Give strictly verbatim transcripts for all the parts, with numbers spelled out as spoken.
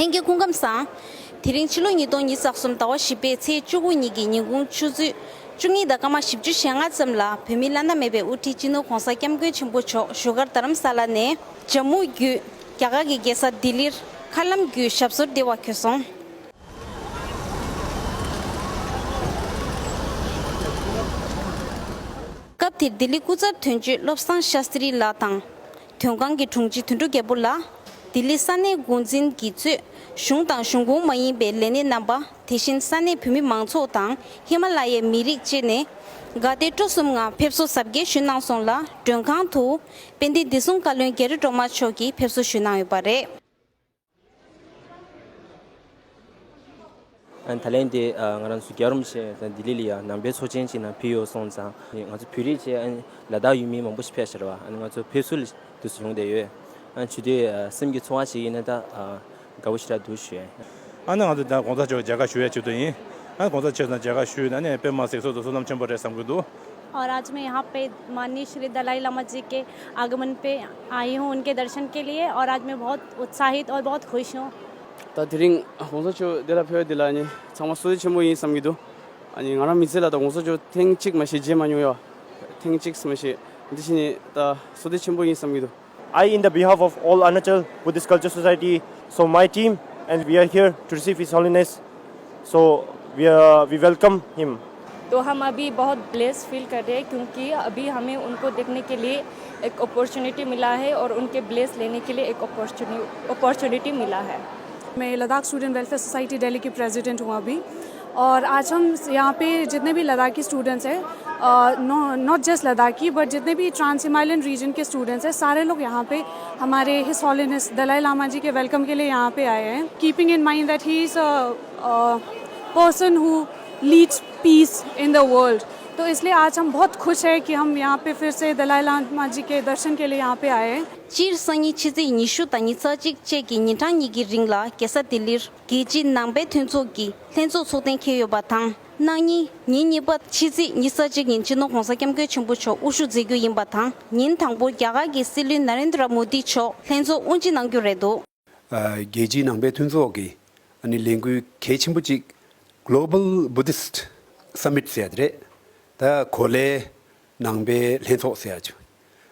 ལྷན་རྒྱས་སྐུ་ཁམས་བཟང་། དེ་རིང་ཕྱི་ལོ་ཉིས་སྟོང་ཉི་ཤུ་རྩ་གསུམ་ཟླ་བ་བཞི་པའི་ཚེས་བཅུ་དགུ་ཉིན་གྱི་ཉིན་གུང་ཆུ་ཚོད་བཅུ་གཉིས་དང་སྐར་མ་བཞི་བཅུ་ཞེ་ལྔ་ཙམ་ལ་བོད་མིའི་བླ་ན་མེད་པའི་དབུ་ཁྲིད་སྤྱི་ནོར་༧གོང་ས་༧སྐྱབས་མགོན་ཆེན་པོ་མཆོག་བཞུགས་སྒར་རྡ་རམ་ས་ལ་ནས་ཇམ་མུ་བརྒྱུད་རྒྱ་གར་གྱི་རྒྱལ་ས་ལྡི་ལིར་མཁའ་ལམ་བརྒྱུད་ཞབས་སོར་བདེ་བར་འཁོད་སོང་། སྐབས་དེར་ལྡི་ལི་སྐུ་ཚབ་དོན་གཅོད་བློ་བཟང་ཤཱསྟྲི་ལགས་དང་། དོན་ཁང་གི་དྲུང་ཆེ་དོན་གྲུབ་རྒྱལ་པོ་ལགས། ལྡི་ལི་ས་གནས་འགོ་འཛིན་གྱིས་གཙོས་གཞུང་དང་གཞུང་ཁོངས་མ་ཡིན་པའི་ལས་སྣེ་རྣམ་པ། དེ་བཞིན་ས་གནས་བོད་མི་མང་ཚོགས་དང་ཧི་མ་ལ་ཡའི་མི་རིགས་བཅས་ནས་དགའ་དད་སྤྲོ་གསུམ་ངང་ཕེབས་བསུ་གཟབ་རྒྱས་ཞུས་གནང་སོང་ལ། མགྲོན་ཁང་དུ་དཔལ་ལྡན་བདེ་སྲུང་བཀའ་བློན་རྒྱ་རི་སྒྲོལ་མ་མཆོག་གིས་ཕེབས་བསུ་ཞུས་གནང་ཡོད་པ་རེད། ཨ་ནི་ད་ལན་དེ་ཨ་ང་རང་ཚོ་རྒྱལ་བ་རིན་པོ་ཆེ་དང་ལྡི་ལི་ལ་ཡ་ནང་པའི་ཚོགས་ཆེན་ཅིག་ནང་ཕེབས་ཡོད་སོང་ཙང་། ང་ཚོ་བོད་རིགས་བཅས་ཨ་ནི་ལ་དྭགས་ཡུལ་མི་མང་པོ་ཞིག་ཕེབས་ཤར་བ། ཨ་ནི་ང་ཚོ་ཕེབས་བསུ་ལ་དུས་སུ་ཡོང་བསྡད་ཡོད། ཨ་ནི་ཆུ་དེ་ཨ་སེམས་ཀྱི་ཚོར་བ་ཞིག་ཡིན་ན་ད་ཨ་དགའ་པོ་ཞེ་དྲག་འདུག་ཞུ་ཡ་ཡིན། ཨ་ནི་ང་ཚོ་ད་གོང་ས་མཆོག་མཇལ་ཁ་ཞུ་ཡ་ཆེད་དུ་ཡིན། ཨ་ནི་གོང་ས་མཆོག་དང་མཇལ་ཁ་ཞུས་ན་ནི་དཔེ་མ་སྲིད་བསོད་དུ་བསོད་ནམས་ཆེན་པོ་རེད་བསམ་གྱི་འདུག། और आज मैं यहाँ पे माननीय श्री दलाई लामा जी के आगमन पे आई हूँ, उनके दर्शन के लिए, और आज मैं बहुत उत्साहित और बहुत खुश हूँ। ད་དེ་རིང་གོང་ས་མཆོག་འདི་ལ་ཕེབས་པ་འདི་ལ་ནི་ཚང་མ་བསོད་བདེ་ཆེན་པོ་ཡིན་བསམ་གྱི་འདུག། ཨ་ནི་ང་རང་མི་ཚེ་ལ་ད་གོང་ས་མཆོག་ཐེངས་གཅིག་མ་གཏོགས་མཇལ་མ་མྱོང་ཡ། ཐེངས་གཅིག་མ་གཏོགས། འདི་བཞིན་ནི་ད་བསོད་བདེ་ཆེན་པོ་ཡིན་བསམ་གྱི་འདུག། I, in the behalf of all Arunachal Buddhist Culture Society, so my team and we are here to receive His Holiness. So we are, we welcome him. तो हम अभी बहुत ब्लेस्ड फील कर रहे हैं, क्योंकि अभी हमें उनको देखने के लिए एक अपॉर्चुनिटी मिला है और उनके ब्लेस लेने के लिए एक अपॉर्चुनिटी मिला है। मैं Ladakh student welfare society Delhi की प्रेसिडेंट हूँ अभी। और आज हम यहाँ पे जितने भी लद्दाखी स्टूडेंट्स हैं, नॉट जस्ट लद्दाखी, बट जितने भी ट्रांस हिमालयन रीजन के स्टूडेंट्स हैं, सारे लोग यहाँ पे हमारे हिज हॉलिनेस दलाई लामा जी के वेलकम के लिए यहाँ पे आए हैं। Keeping in mind that he is a person who leads peace in the world, तो इसलिए आज हम बहुत खुश हैं कि हम यहाँ पे फिर से दलाई लामा जी के दर्शन के लिए यहाँ पे आए हैं। སྤྱིར་སང་ཉིན་ཕྱི་ཚེས་ཉི་ཤུ་དང་ཉི་ཤུ་རྩ་གཅིག་བཅས་ཀྱི་ཉིན་གྲངས་གཉིས་ཀྱི་རིང་ལ་རྒྱལ་ས་ལྡི་ལིར་རྒྱལ་སྤྱིའི་ནང་པའི་མཐུན་ཚོགས་ཀྱི་ལྷན་ཚོགས་ཚོགས་གཏན་འཁེལ་ཡོད་པ་དང་། གནངས་ཉིན་ཉིན་གཉིས་པ་ཕྱི་ཚེས་ཉི་ཤུ་རྩ་གཅིག་ཉིན་སྤྱི་ནོར་༧གོང་ས་༧སྐྱབས་མགོན་ཆེན་པོ་མཆོག་དབུ་བཞུགས་མཛད་རྒྱུ་ཡིན་པ་དང་། ཉིན་དང་པོར་རྒྱ་གར་གྱི་སྲིད་བློན་ན་རེན་དྲ་མོ་དི་མཆོག་ལྷན་ཚོགས་དབུ་འབྱེད་གནང་རྒྱུ་རེད་འདུག། རྒྱལ་སྤྱིའི་ནང་པའི་མཐུན་ཚོགས་ཀྱི་ཨ་ནི་ལས་འགུལ་གལ་ཆེན་པོ་གཅིག་Global Buddhist Summit ཟེར་ཡ་དེ་རེད། ད་གོ་ལའི་ནང་པའི་ལྷན་ཚོགས་ཟེར་ཡ་ཅིག།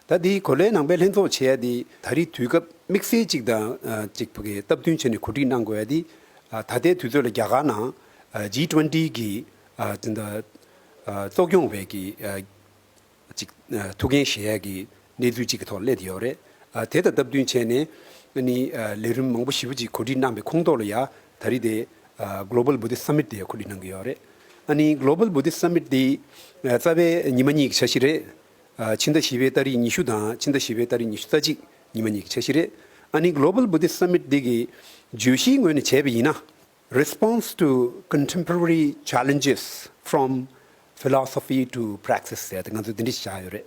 ད་འདི་གོ་ལའི་ནང་པའི་ལྷན་ཚོགས་བྱེད་ཡ་འདི་ད་རེས་དུས་སྐབས་དམིགས་བསལ་ཅིག་དང་ཨ་ཅིག་ཕ་གི་སྟབས་བསྟུན་བྱས་ནས་གོ་སྒྲིག་གནང་དགོས་ཡ་འདི། ཨ་ད་ལྟའི་དུས་ཚོད་ལ་རྒྱ་གར་ནང་ཨ་ཇི་ཊུ་ཝེན་ཊི་གི་ཨ་དེ་འདྲ་ཨ་གཙོ་སྐྱོང་བའི་གི་ཨ་ཅིག་ཨ་ཐུགས་འགན་བཞེས་ཡ་གི་གནས་ཚུལ་ཅིག་གི་ཐོག་སླེབས་ཡོད་རེད། ཨ་དེ་དང་སྟབས་བསྟུན་བྱས་ནས་ཨ་ནི་ཨ་ལས་རིམ་མང་པོ་ཞེ་པོ་ཅིག་གོ་སྒྲིག་གནང་པའི་ཁོངས་གཏོགས་ལ་ཡ་ད་རེས་དེ་ཨ་Global Buddhist Summit དེ་གོ་སྒྲིག་གནང་གི་ཡོད་རེད། ཨ་ནི་Global Buddhist Summit དེ་ཨ་རྩ་བའི་ཉི་མ་གཉིས་ཀྱི་འཆར་གཞི་རེད། ཨ་ཕྱི་ཟླ་བཞི་པའི་ཏ་རིག་ཉི་ཤུ་དང་ཕྱི་ཟླ་བཞི་པའི་ཏ་རིག་ཉི་ཤུ་རྩ་གཅིག་ཉི་མ་གཉིས་ཀྱི་འཆར་གཞི་རེད། ཨ་ནི་Global Buddhist Summit འདི་གི་བརྗོད་གཞིའི་ངོས་ནས་བྱས་པ་ཡིན་ན། Response to Contemporary Challenges from Philosophy to Praxis ཟེར་ཏེ་ང་ཚོས་འདི་འདྲ་ཞིག་བཞག་ཡོད་རེད།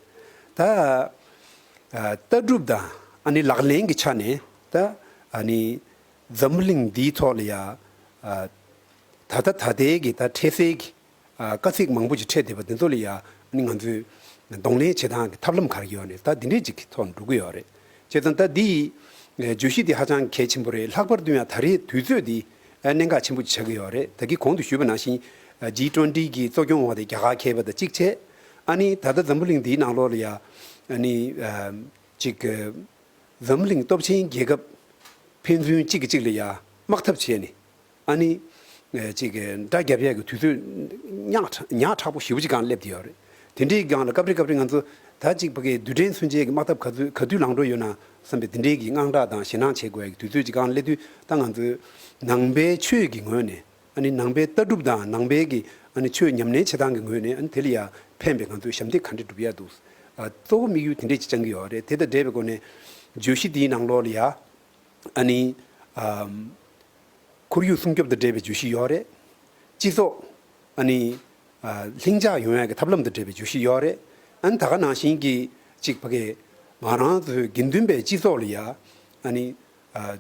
ད་ཨ་ལྟ་གྲུབ་དང་ཨ་ནི་ལག་ལེན་གྱི་ཆ་ནས་ད་ཨ་ནི་འཛམ་བུ་གླིང་འདིའི་ཐོག་ལ་ཡ་ཨ་ད་ལྟ་ད་ལྟའི་གི་ད་འཕྲལ་སེལ་གྱི་ཨ་དཀའ་ཚེགས་མང་པོ་ཞིག་འཕྲད་བསྡད་པ་འདི་ཚོ་ལ་ཡ་ཨ་ནི་ང་ཚོས་གདོང་ལེན་བྱེད་སྟངས་ཀྱི་ཐབས་ལམ་ག་རེ་ཡོད་ནས་ད་འདི་འདྲས་ཅིག་གི་ཐོག་ནས་འགྲོ་གི་ཡོད་རེད། བྱས་ཙང་ད་འདི་ཡི་བརྗོད་གཞི་འདི་ཧ་ཅང་གལ་ཆེན་པོ་རེད། ལྷག་པར་དུ་ཡང་ད་རེས་དུས་ཚོད་འདི་གནད་འགག་ཆེན་པོ་ཅིག་ཆགས་ཀྱི་ཡོད་རེད། ད་གིན་གོང་དུ་ཞུས་པ་ནང་བཞིན་ཇི་ཊུ་ཝེན་ཊི་གི་གཙོ་སྐྱོང་འོག་དེ་རྒྱ་གར་ཁེལ་བ་དང་གཅིག་བྱས། ཨ་ནི་ད་ལྟ་འཛམ་བུ་གླིང་འདིའི་ནང་ལོགས་ལ་ཡ་ཨ་ནི་ཅིག་འཛམ་བུ་གླིང་སྟོབས་ཆེན་རྒྱལ་ཁབ་ཕན་ཚུན་གཅིག་གིས་གཅིག་ལ་ཡ་དམག་འཐབ་བྱས་ནས། ཨ་ནི། ཨེ་ཅིག་གི་འདྲ་རྒྱབ་ཡས་ཀྱི་དུས་ཚོད་ཉག་ཕྲ་ཉག་ཕྲ་པོ་ཞེ་པོ་ཅིག་སྒང་སླེབས་བསྡད་ཡོད་རེད། དེ་འདྲའི་སྒང་ལ་སྐབས་རེ་སྐབས་རེ་ང་ཚོ་ད་ཅིག་ཕ་གིའི་རྡུལ་ཕྲན་མཚོན་ཆའི་གི་དམག་འཐབ་ག་ཚོད་ག་དུས་ལངས་འགྲོ་ཡོད་ན་བསམ་པའི་དེ་འདྲའི་གི་དངངས་སྐྲག་དང་ཞེད་སྣང་བྱེད་དགོས་ཡས་ཀྱི་དུས་ཚོད་ཅིག་སྒང་སླེབས་དུས། ད་ང་ཚོས་ནང་པའི་ཆོས་ཀྱི་ངོས་ནས་ཨ་ནི་ནང་པའི་ལྟ་གྲུབ་དང་ནང་པའི་གི་ཨ་ནི་ཆོས་ཉམས་ལེན་བྱེད་སྟངས་ཀྱི་ངོས་ནས་ཨ་ནི་དེ་ལ་ཡ་ཕན་པའི་ང་ཚོས་ཞབས་འདེགས་ག་འདྲ་སྒྲུབ་ཡ་འདུག། ཨ་གཙོ་བོ་དམིགས་ཡུལ་དེ་འདྲས་ཅིག་བཅངས་ཀྱི་ཡོད་རེད། དེ་དང་འབྲེལ་བའི་སྒོ་ནས་བརྗོད་གཞི་འདིའི་ནང་ལོགས་ལ་ཡ། ཨ་ནི། ཨམ། ཁོར་ཡུག་སྲུང་སྐྱོབ་དང་འབྲེལ་བའི་བརྗོད་གཞི་ཡོད་རེད། སྤྱི་ཚོགས། ཨ་ནི། ཨ་ལྷིང་འཇགས་ཡོང་ཡག་གི་ཐབས་ལམ་དང་འབྲེལ་བའི་བརྗོད་གཞི་ཡོད་རེད། ཨ་ནི་ད་ག་ནང་བཞིན་གྱི་གཅིག་ཕ་གི་ང་རང་ཚོའི་དགེ་འདུན་པའི་སྤྱི་ཚོགས་ལ་ཡ། ཨ་ནི། ཨ་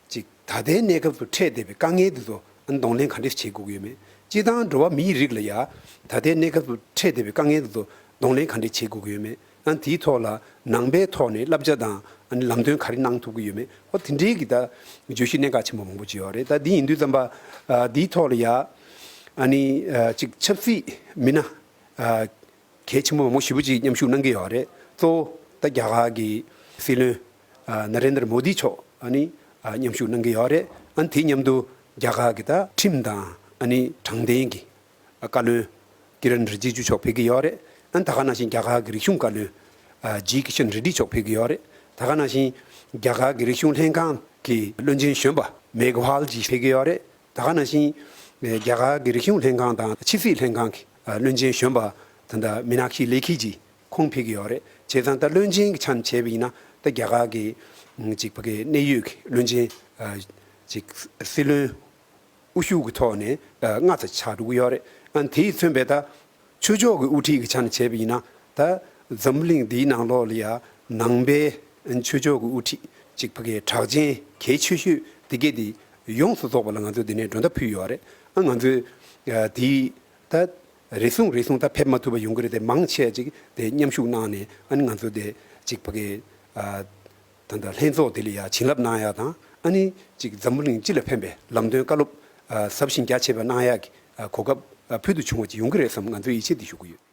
གཅིག་ད་ལྟའི་གནས་སྐབས་སུ་འཕྲད་བསྡད་པའི་དཀའ་ངལ་འདི་ཚོ་ཨ་ནི་གདོང་ལེན་ག་འདྲས་བྱེད་དགོས་ཀྱི་ཡོད་མེད། སྤྱིར་བཏང་འགྲོ་བ་མིའི་རིགས་ལ་ཡ་ད་ལྟའི་གནས་སྐབས་སུ་འཕྲད་བསྡད་པའི་དཀའ་ངལ་འདི་ཚོ་གདོང་ལེན་ག་འདྲས་བྱེད་དགོས་ཀྱི་ཡོད་མེད། ཨ་ནི་དེའི་ཐོག་ལ་ནང་པའི་ཐོག་ནས་བསླབ་བྱ་དང་ ཨ་ནི་ལམ་སྟོན་ག་རེ་གནང་ཐུབ་ཀྱི་ཡོད་མེད། ཨོ་དེ་འདྲའི་གི་ད་བརྗོད་གཞི་གནད་འགག་ཆེན་པོ་མང་པོ་ཅིག་ཡོད་རེད། ད་འདི་ཡིན་དུས་ཙམ་པ་ཨ་འདིའི་ཐོག་ལ་ཡ་ཨ་ནི་ཨ་ཅིག་ཆབ་སྲིད་མི་སྣ་ཨ་གལ་ཆེན་པོ་མང་པོ་ཞེ་པོ་ཅིག་མཉམ་ཞུགས་གནང་གི་ཡོད་རེད། གཙོ་བོ་ད་རྒྱ་གར་གྱི་སྲིད་བློན་ཨ་ན་རེན་དྲ་མོ་དི་མཆོག་ཨ་ནི་ཨ་མཉམ་ཞུགས་གནང་གི་ཡོད་རེད། ཨ་ནི་དེ་མཉམ་དུ་རྒྱ་གར་གྱི་ད་ཁྲིམས་དང་ཨ་ནི་དྲང་བདེན་གྱི་བཀའ་བློན་ཀི་རན་རི་ཇི་ཇུ་མཆོག་ཕེབས་ཀྱི་ཡོད་རེད། ཨ་ནི་ད་ག་ནང་བཞིན་རྒྱ་གར་གྱི་རིག་གཞུང་བཀའ་བློན་ཨ་ཇི་ཀི་ཤན་རེ་ཌི་མཆོག་ཕེབས་ཀྱི་ཡོད་རེད། ད་ག་ནང་བཞིན་རྒྱ་གར་གྱི་རིག་གཞུང་ལྷན་ཁང་གི་བློན་ཆེན་གཞོན་པ་མེག་ཝལ་ཇི་ཕེབས་ཀྱི་ཡོད་རེད། ད་ག་ནང་བཞིན་རྒྱ་གར་གྱི་རིག་གཞུང་ལྷན་ཁང་དང་ཕྱི་སྲིད་ལྷན་ཁང་གི་བློན་ཆེན་གཞོན་པ་ད་ལྟ་མི་ནག་ཤི་ལེ་ཁི་ཇི་ཁོང་ཕེབས་ཀྱི་ཡོད་རེད། བྱས་ཙང་ད་བློན་ཆེན་གྱི་ཆ་ནས་བྱས་པ་ཡིན་ན་ད་རྒྱ་གར་གྱི་ཅིག་ཕ་གི་གནད་ཡོད་ཀྱི་བློན་ཆེན་ཅིག་སྲིད་བློན་དབུ་བཞུགས་ཀྱི་ཐོག་ནས་ལྔ་ཙམ་ཆགས་འགྲོ་གི་ཡོད་རེད། ཨ་དེས་མཚོན་པའི་ད་ཆོས་ཕྱོགས་ཀྱི་དབུ་ཁྲིད་ཀྱི་ཆ་ནས་བྱས་པ་ཡིན་ན་ད་འཛམ་བུ་གླིང་འདིའི་ནང་ལོགས་ལ་ཡ་ནང་པའི་ཆོས་ཕྱོགས་ཀྱི་དབུ་ཁྲིད་ཅིག་ཕ་གི་གྲགས་ཅན་གལ་ཆེ་ཤོས་དེ་གས་དེ་ཡོངས་སུ་རྫོགས་པ་ལ་ང་ཚོས་འདི་ནས་མགྲོན་བརྡ་ཕུལ་ཡོད་རེད། ཨ་ང་ཚོས་དེའི་ད་རེ་ཟུང་རེ་ཟུང་ད་ཕེབས་མ་ཐུབ་པ་ཡོང་གི་རེད་དེ། མང་ཆེ་ཅིག་དེ་མཉམ་ཞུགས་གནང་ནས་ཨ་ནི་ང་ཚོ་དེ་ཅིག་ཕ་གི་ད་ལྟ་ལྷན་ཚོགས་དེ་ལ་ཡ་བྱིན་རླབས་གནང་ཡ་དང་། ཨ་ནི་ཅིག་འཛམ་བུ་གླིང་སྤྱི་ལ་ཕན་པའི་ལམ་སྟོན་བཀའ་སློབ་ཟབ་ཞིང་རྒྱ་ཆེ་བ་གནང་ཡ་གི་གོ་སྐབས་ཕུལ་དུ་བྱུང་བ་ཅིག་ཡོང་གི་རེད་བསམ་ང་ཚོས་ཡིད་ཆེས་དེ་ཞུ་གི་ཡོད།